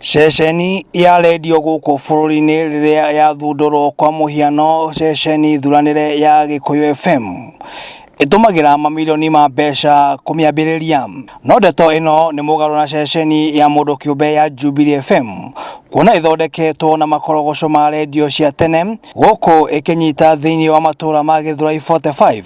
Ceceni ya rendio gũkũ bũrũri-inĩ rĩrĩa yathundũrwo, kwa mũhiano ceceni thuranĩre ya Gĩkũyũ FM, ĩtũmagĩra mamirioni ma mbeca kũmĩambĩrĩria. No ndeto ĩno nĩ mũgarũ na ceceni ya mũndũ kĩũmbe ya Jubilee FM, kuona ĩthondeketwo na makorogoco ma rendio cia tene gũkũ ĩkĩnyita thĩinĩ wa matũra ma Gĩthũrai 45,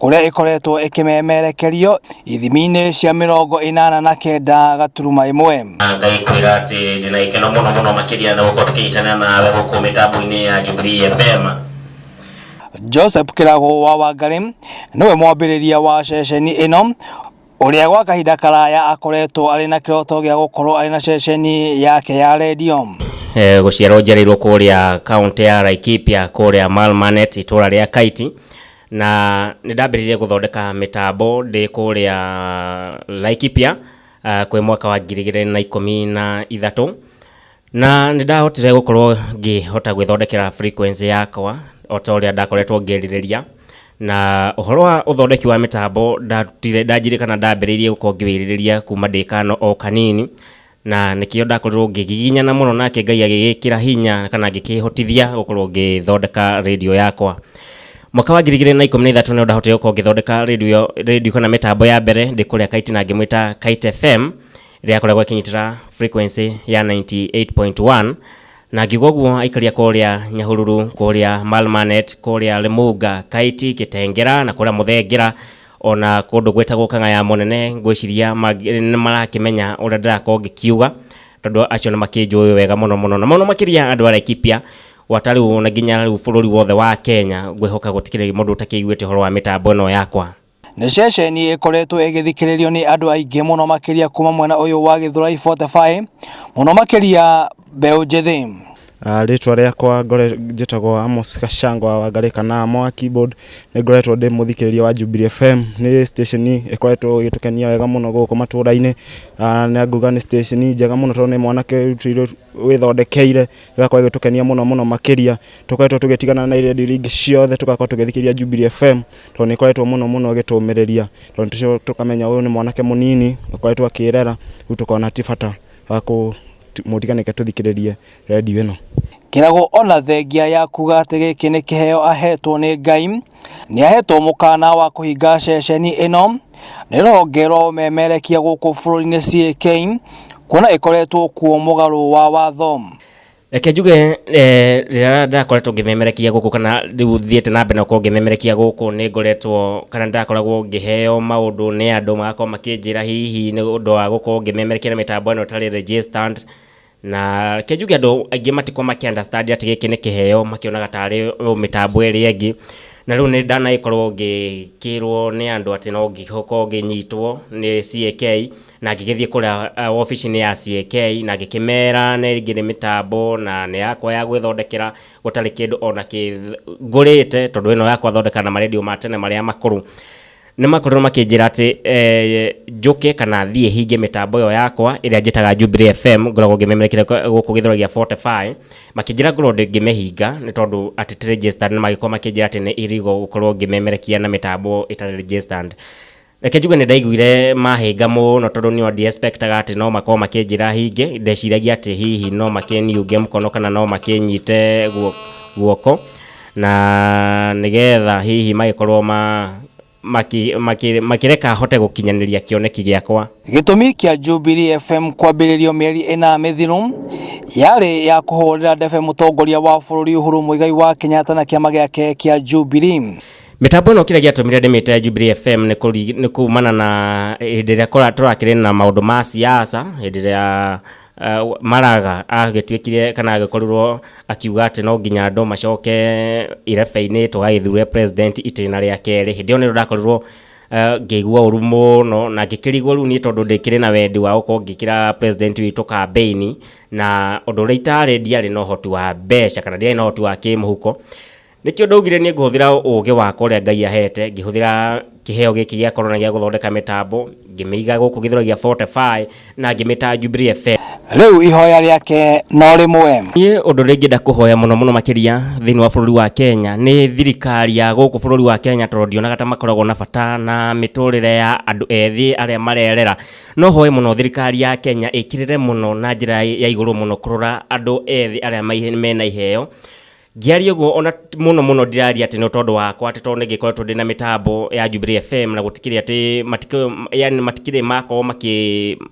kũrĩa ĩkoretwo ĩkĩmemerekerio ithimi-inĩ cia 89.1. Ngai kwĩra atĩ ndĩna gĩkeno mũno mũno makĩria nĩ gũkorwo tũkĩnyitanĩra nawe gũkũ mĩtambo-inĩ ya Jubilee FM. Joseph Kĩrago wa Wangarĩ nĩwe mwambĩrĩria wa ceceni ĩno, ũrĩa gwa kahinda karaya akoretwo arĩ na kĩroto gĩa gũkorwo arĩ na ceceni yake ya rendio. Gũciarwo njereirwo kũrĩa kaunti ya Laikipia, kũrĩa Malmanet, itũra rĩa Kaiti, na nĩ ndambĩrĩirie gũthondeka mĩtambo ndĩ kũrĩa Laikipia kwĩ mwaka wa 2013, na nĩ ndahotire gũkorwo ngĩhota gwĩthondekera frequency yakwa o ta ũrĩa ndakoretwo ngĩrirĩria. Na ũhoro wa ũthondeki wa mĩtambo ndarutire, ndanjirie kana ndambĩrĩirie gũkorwo ngĩwĩrirĩria kuma ndĩ kano o kanini, na nĩkĩo ndakorirwo ngĩgiginyana mũno, nake Ngai agĩgĩkĩra hinya kana ngĩkĩhotithia gũkorwo ngĩthondeka radio yakwa. Mwaka wa 2013 nĩ ndahotire gũkorwo ngĩthondeka radio kana mĩtambo ya mbere ndĩ kũrĩa Kaiti, na ngĩmwĩta Kite FM, ĩrĩa yakoragwo ĩkĩnyitĩra frequency ya 98.1. Na ngiuga ũguo, aikaria kũrĩa Nyahururu, kũrĩa Malmanet, kũrĩa Limunga, Kaiti, Gĩtengera na kũrĩa Mũthengera, ona kũndũ gwĩtagwo Kang'aya Mũnene, ngwĩciria nĩ marakĩmenya ũrĩa ndĩrakorwo ngĩkiuga, tondũ acio nĩ makĩnjũĩ wega mũno mũno, na mũno makĩria andũ a Laikipia, gwata rĩu ona nginya rĩu bũrũri wothe wa Kenya. Ngwĩhoka gũtikĩrĩ mũndũ ũtakĩiguĩte ũhoro wa mĩtambo ĩno yakwa. Nĩ ceceni ĩkoretwo ĩgĩthikĩrĩrio nĩ andũ aingĩ mũno makĩria kuma mwena ũyũ wa Gĩthũrai 45, mũno makĩria mbeũ njĩthĩ. Rĩtwa rĩakwa njĩtagwo Amos Gacangwa wa Ngarĩ kana Amo Keyboard. Nĩ ngoretwo ndĩ mũthikĩrĩria wa Jubilee FM. Nĩ station ĩkoretwo ĩgĩtũkenia wega mũno gũkũ matũra-inĩ. Na nguga nĩ station njega mũno, tondũ nĩ mwanake wĩthondekeire, ĩgakorwo ĩgĩtũkenia mũno mũno makĩria. Tũkoretwo tũgĩtigana na irendio iria ingĩ ciothe, tũgakorwo tũgĩthikĩrĩria Jubilee FM, tondũ nĩ ĩkoretwo mũno mũno ĩgĩtũmĩrĩria, tondũ tũkamenya ũyũ nĩ mwanake mũnini ũkoretwo akĩrera. Rĩu tũkona ti bata wa kũmũtiganĩria tũthikĩrĩrie rendio ĩno. Kĩrago, ona thengia ya kuga atĩ gĩkĩ nĩ kĩheo ahetwo nĩ Ngai, nĩ ahetwo mũkana wa kũhinga ceceni ĩno nĩ rũhonge rwa ũmemerekia gũkũ bũrũri-inĩ CAK, kuona ĩkoretwo kuo mũgarũ wa watho. Reke njuge, rĩrĩa ndakoretwo ngĩmemerekia gũkũ, kana rĩu thiĩte na mbere na gũkorwo ngĩmemerekia gũkũ, nĩ ngoretwo kana ndakoragwo ngĩheo maũndũ nĩ andũ, magakorwo makĩnjĩra hihi nĩ ũndũ wa gũkorwo ngĩmemerekia na mĩtambo ĩno ĩtarĩ registered. Na reke njuge, andũ aingĩ matikoragwo makĩ understand atĩ gĩkĩ nĩ kĩheo, makĩonaga tarĩ o mĩtambo ĩrĩa ĩngĩ. Na rĩu nĩ ndanagĩkorwo ngĩkĩrwo nĩ andũ atĩ no ngĩkorwo ngĩnyitwo nĩ CAK, na ngĩgĩthiĩ kũrĩa wabici-inĩ ya CAK na ngĩkĩmera nĩ ngĩrĩ mĩtambo na nĩ yakwa ya gwĩthondekera, gũtarĩ kĩndũ ona kĩ ngũrĩte, tondũ ĩno yakwa thondeka na marendio ma tene marĩa makũrũ. Nĩ makorirwo makĩnjĩra atĩ njũke kana thiĩ hinge mĩtambo ĩyo yakwa ĩrĩa njĩtaga Jubilee FM, ngoragwo ngĩmemerekeria gũkũ Gĩthũrai gĩa 45. Makĩnjĩra ngorwo ngĩmĩhinga nĩ tondũ atĩ ti registered, na magĩkorwo makĩnjĩra atĩ nĩ illegal gũkorwo ngĩmemerekia na mĩtambo ĩtarĩ registered. Reke njuge, nĩ ndaiguire mahĩnga mũno, tondũ nĩo ndiexpectaga atĩ no makorwo makĩnjĩra hinge. Ndeciragia atĩ hihi no makĩniunge mũkono kana no makĩnyite guoko, na nĩgetha hihi magĩkorwo ma makĩreka hote gũkinyanĩria kĩoneki gĩakwa. Gĩtũmi kĩa Jubilee FM kwambĩrĩrio mĩeri 4 mĩthiru yarĩ ya kũhũrĩra ndebe mũtongoria wa bũrũri Uhuru Muigai wa Kenyatta na kĩama gĩake kĩa Jubilee. Mĩtambo ĩno, kĩrĩa gĩatũmire ndĩmĩte Jubilee FM nĩ kumana na hĩndĩ ĩrĩa tũrakĩrĩ na maũndũ ma siasa, hĩndĩ ĩrĩa Maraga agĩtuĩkire kana agĩkorirwo akiuga atĩ no nginya andũ macoke irebe-inĩ tũgagĩthure president itĩna rĩa kerĩ. Hĩndĩ ĩyo nĩrĩo ndakorirwo ngĩigua ũru mũno na ngĩkĩrigwo rĩu niĩ, tondũ ndĩkĩrĩ na wendi wa gũkorwo ngĩkĩra president witũ campaign, na ũndũ ũrĩa itarĩ, ndiarĩ na ũhoti wa mbeca kana ndiarĩ na ũhoti wa kĩmũhuko. Nĩkĩo ndaugire niĩ ngũhũthĩra ũgĩ wakwa ũrĩa Ngai ahete, ngĩhũthĩra Kĩheo gĩkĩ gĩa corona gĩa gũthondeka mĩtambo, ngĩmĩiga gũkũ Gĩthũrai 45 na ngĩmĩta Jubilee FM. Rĩu ihoya rĩake no rĩmwe. Niĩ ũndũ ũrĩa ingĩenda kũhoya mũno mũno makĩria thĩinĩ wa bũrũri wa Kenya nĩ thirikari ya gũkũ bũrũri wa Kenya, tondũ ndionaga ta makoragwo na bata na mĩtũrĩre ya andũ ethĩ arĩa marerera. No hoe mũno thirikari ya Kenya ĩkĩrĩre mũno na njĩra ya igũrũ mũno kũrora andũ ethĩ arĩa mena iheo. Ngĩaria ũguo ona mũno mũno ndiraria atĩ nĩ tondũ wakwa, atĩ tondũ nĩngĩkoretwo ndĩna mĩtambo ya Jubilee FM na gũtikĩrĩ atĩ yani matikĩrĩ makorwo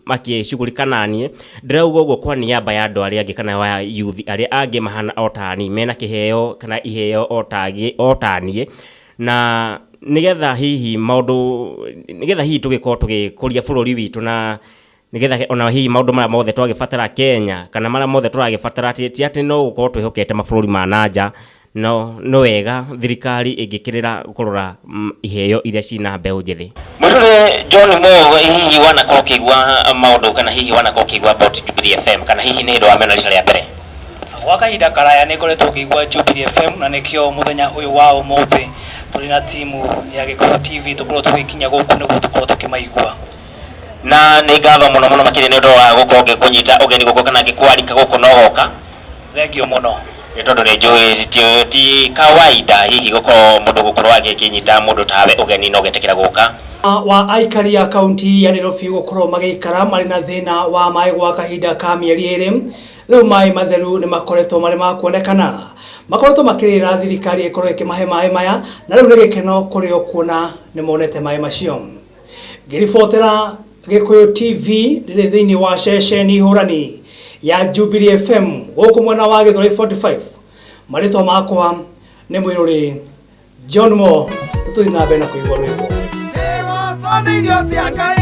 makĩcugurika naniĩ. Ndĩrauga ũguo kwa niaba ya andũ arĩa angĩ kana wa youth arĩa angĩ mahana o tani, mena kĩheo kana iheo o taniĩ, na nĩgetha hihi maũndũ, nĩgetha hihi tũgĩkorwo tũgĩkũria bũrũri witũ, na nĩgetha ona hihi maũndũ marĩa mothe twagĩbatara Kenya kana marĩa mothe tũragĩbatara, ti atĩ no gũkorwo twĩhokete mabũrũri ma nanja. No nĩ wega thirikari ĩngĩkĩrĩra kũrora iheo iria cina mbeũ njĩthĩ. Mwĩrore John Mo, hihi wanakorwo ũkĩigua maũndũ kana hihi wanakorwo ũkĩigua about Jubilee FM, kana hihi nĩ hĩndĩ wamĩona rita rĩa mbere? Gwa kahinda karaya nĩ ngoretwo ngĩigua Jubilee FM, na nĩkĩo mũthenya ũyũ wa ũmũthĩ tũrĩ na timu ya Gĩkũyũ TV tũkorwo tũgĩkinya gũkũ nĩguo tũkorwo tũkĩmaigua. Na nĩ ngatho mũno mũno makĩria nĩ ũndũ wa gũkorwo ngĩkũnyita ũgeni gũkũ kana ngĩkwarika gũkũ no goka. Thengiũ mũno. Nĩ tondũ nĩ njũĩ ti kawaida hihi gũkorwo mũndũ gũkorwo agĩkĩnyita mũndũ tawe ũgeni na ũgetĩkĩra gũka. Wa aikari a kaunti ya Nairobi gũkorwo magĩikara marĩ na thĩna wa maĩ gwa kahinda ka mĩeri 2, rĩu maĩ matheru nĩ makoretwo marĩ ma kuonekana. Makoretwo makĩrĩra thirikari ĩkorwo ĩkĩmahe maĩ maya, na rĩu nĩ gĩkeno kũrĩ o kuona nĩ monete maĩ macio. Ngĩribotera Gĩkũyũ TV rĩrĩ thĩinĩ wa ceceni hũrani ya Jubilee FM gũkũ mwena wa Gĩthũrai 45, marĩtwa makwa nĩ Mwĩrũrĩ John Mo. Tũthiĩ na mbere na kũigua rwĩmbo. Nĩ irio cia Ngai.